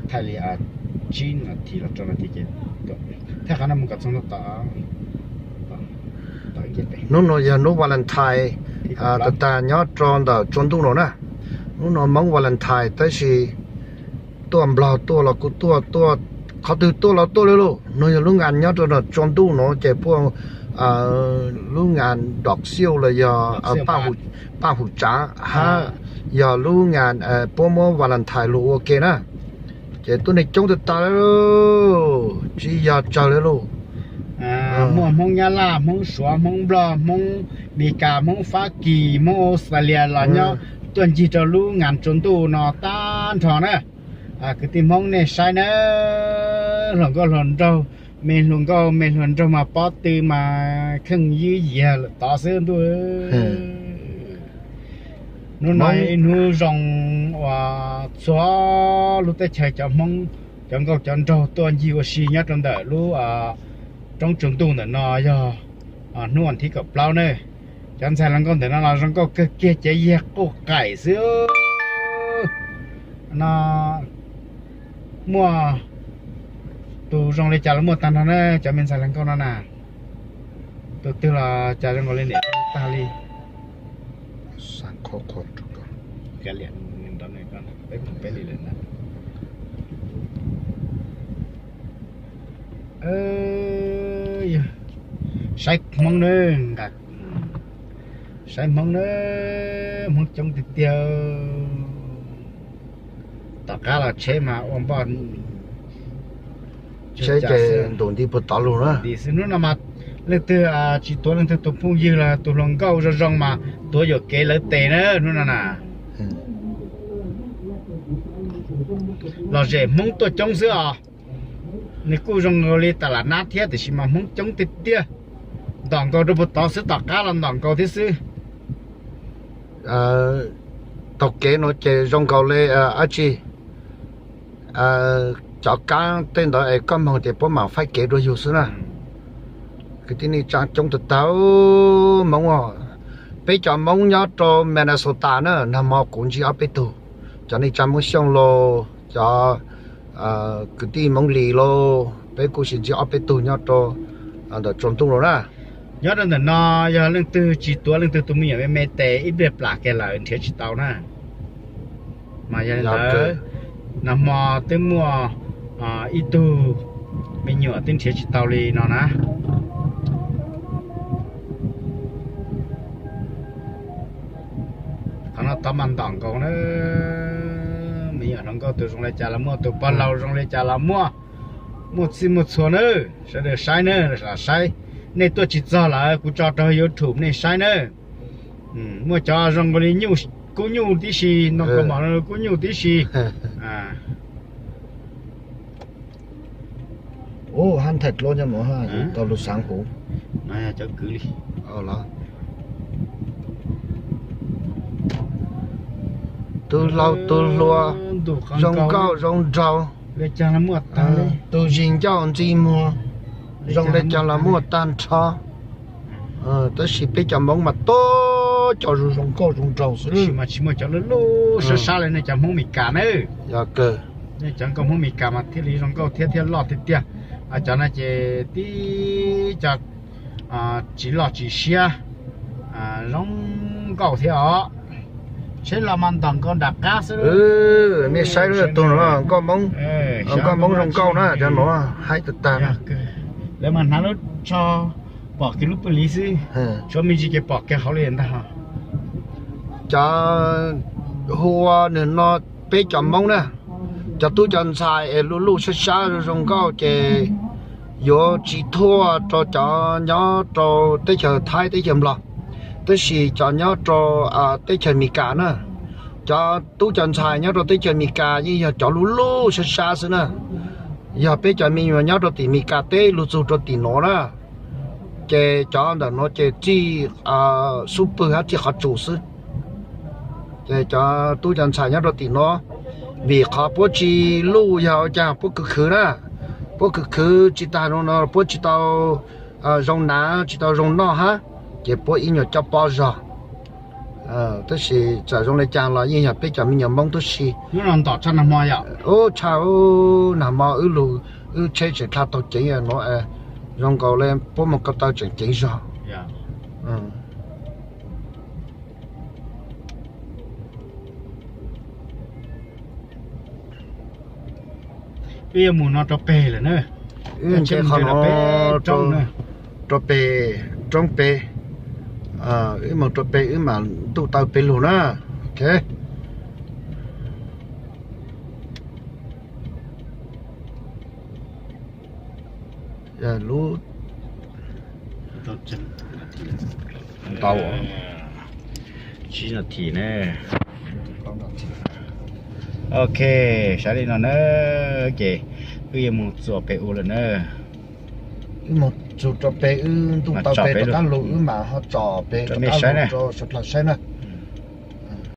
Thaij li tsib nas this los rau nas this ces, thaij qhov no mus kom txog no tom, tom ib ce pem. Hnub no yog hnub Valentine, tag tag nyob rau ntawm tsaus ntuj no na. Hnub no Hmoob Valentine tab sis tuaj Nplog tuaj los kuj tuaj, tuaj qhov twg tuaj los tuaj li lauj. No yog lub ngas nyob rau ntawm tsaus ntuj no ces puab lub ngas dom xiuj los yog paj hum tsav hab, yog lub ngas puab muab Valentine lug ua ke na. Ces tuaj neeg coob tag tag li, tsis yog tsawg li lauj. Muaj Hmoob Nyab Laj, Hmoob Suav, Hmoob Nplog, Hmoob Meskas, Hmoob Fab Kis, Hmoob Australia los nyob tuaj ncig rau lub ngas tsaus ntuj no tag nrho na. Kwv tij Hmoob nej saib na, hluas nkauj hluas nraug, me hluas nkauj me hluas nraug mas pob tw mas kheej ywj yias lawm tod xwb ntuj. Hnub no ib hnub zoo uas txhua lub teb chaws cov Hmoob, cov nkauj cov nraug tuaj ncig ua si nyob rau ntawm lub roob tsaus ntuj ntawm no yog hnub vas thib kaum plaub na. Cov ntxhais hluas nkauj ntawm no los zoo nkauj kawg kiag, cev yias quj qaim xwb. No muaj tus zoo li cas los muaj tag nrho na cov me ntxhais hluas nkauj no na. Tus twg los cas zoo nkaus li niam tag li. Saib Hmoob na, saib Hmoob na, Hmoob coob tiag tiag. Tom qab los tsheb mas ua npoj, tsheb ces ntus nti puag tod lug na. Hnub no mas leej twg tsis tuav leej twg tus phooj ywg los tus hluas nkauj zoo zoo mas tuav yuam kev lawv tes na hnub no na. Los zem Hmoob tuaj coob xwb os. Nws kuj zoo nkaus li tas lam nab thiab tiam sis mas Hmoob coob tiag tiag. Ntom nkaus rau puag tod xwb, tom qab los ntom nkaus thiab xwb. Taug kev no ces zoo nkaus li dab tsi, cov kab tej ntawd es koj moog ces puab mam faib kev dua yug xwb na. Kwv tij neej tsaa coob tag tag Hmoob. Peb cov Hmoob nyob rau Minnesota na, nag hmo kuv ntsib ob peb tug, cov neej tsaa Hmoob Xyooj los, cov kwv tij Hmoob Lis los, peb kuj sis ntsib ob peb tug nyob rau ntawm tsaus ntuj los na. Nyob rau ntawm no yog leej twg tsis tuav leej twg tus me nyuam me me tes ib pliag plam kiag lawm nrhiav tsis tau na. Mas yog li ntawd, nag hmo twb muaj ib tug me nyuam twb nrhiav tsis tau li no na. Qhov no tod mas ntom nkaus na. Me nyuam hluas nkauj tus zoo li cas los muaj, tus pog laus zoo li cas los muaj, muaj txhij muaj txhua na. Sawv daws saib na, saib, nej tuaj tsis txog lawm kuv tso rau YouTube nej saib na. Muaj cov zoo nkaus li nyuj, kub nyuj tib si, ntoo kaus mom kub nyuj tib si. Ub, hab nthaij dluab nyob nuav, tau lug xaav huv. Cov kwv li, tus laug tus hluas, zoo nkauj zoo nraug, tus zis ncauj ntxi muag, zoo le caag los muaj tag nrho. Tab sis peb cov Moob mas tuab cov zoo zoo nkauj zoo nraug xwb, tsis muaj cov lub lub sab sab li nej cov Hmoob Meskas na. Yog kawg, nej cov nkauj Hmoob Meskas mas thiaj li zoo nkauj thiab thiaj loj tiag tiag. Cov no ces tib co tsis loj tsis siab, zoo nkauj thiab os. Tsheb los mas ntom nkaus nram qab xwb. Nej saib lub tug no, nkauj Moob, nkauj Moob zoo nkauj na, cov no haib tag tag. Lawv mas hnav lub tsho pom kiag lub pwj liv xwb, tshuav me ntsis ces pom kiag hauv li ntag. Cov hu ua nwg no peb cov Moob na, cov tub cov ntxhais es lub luj sab sab zoo zoo nkauj ces yuav tsis thuaj rau cov nyob rau teb chaws Thaib teb chaws Nplog, tab sis cov nyob rau teb chaws Amelikas na, cov tub cov ntxhais nyob rau teb chaws Amelikas yeej yog cov lub luj sab sab xwb na. Yog peb cov me nyuam nyob rau tim Amelikas teb lug txug rau tim nuav na, ces cov ntawm nuav ces txij xub pwg hab txij qhov tsum xwb. Ces cov tub cov ntxhais nyob rau tim nuav, vim qhov puab tsis luj yog ua caag puab khwv khwv na, puab khwv khwv tsis tag no puab tsis tau zoo hnav tsis tau zoo noj hab, ces puab ib nyuag coj pob zog. Tab sis txawm zoo li cas los yeej yog peb cov me nyuam Hmoob tib si. Ub, tshaj ub, nag hmo wb lug, wb tsheb tseem dlha tau ceev nuav, zoo nkaus le puab moog ko taw tseem ceev zog. Wb yuav mus no rau peg lawm na. Wb nce qhov no rau peg, roob peg, wb moog rau peg wb mam ntuj taw peg lug na. Ok. Lub ntau, tsib nas this na. Ok, saib li no na, ces wb yuav mus txuas peg u lawm na. Wb mus txug rau peg wb ntuj taw peg rov qab lug wb mam ho tsom peg rov qab lug rau suav dlawg saib na.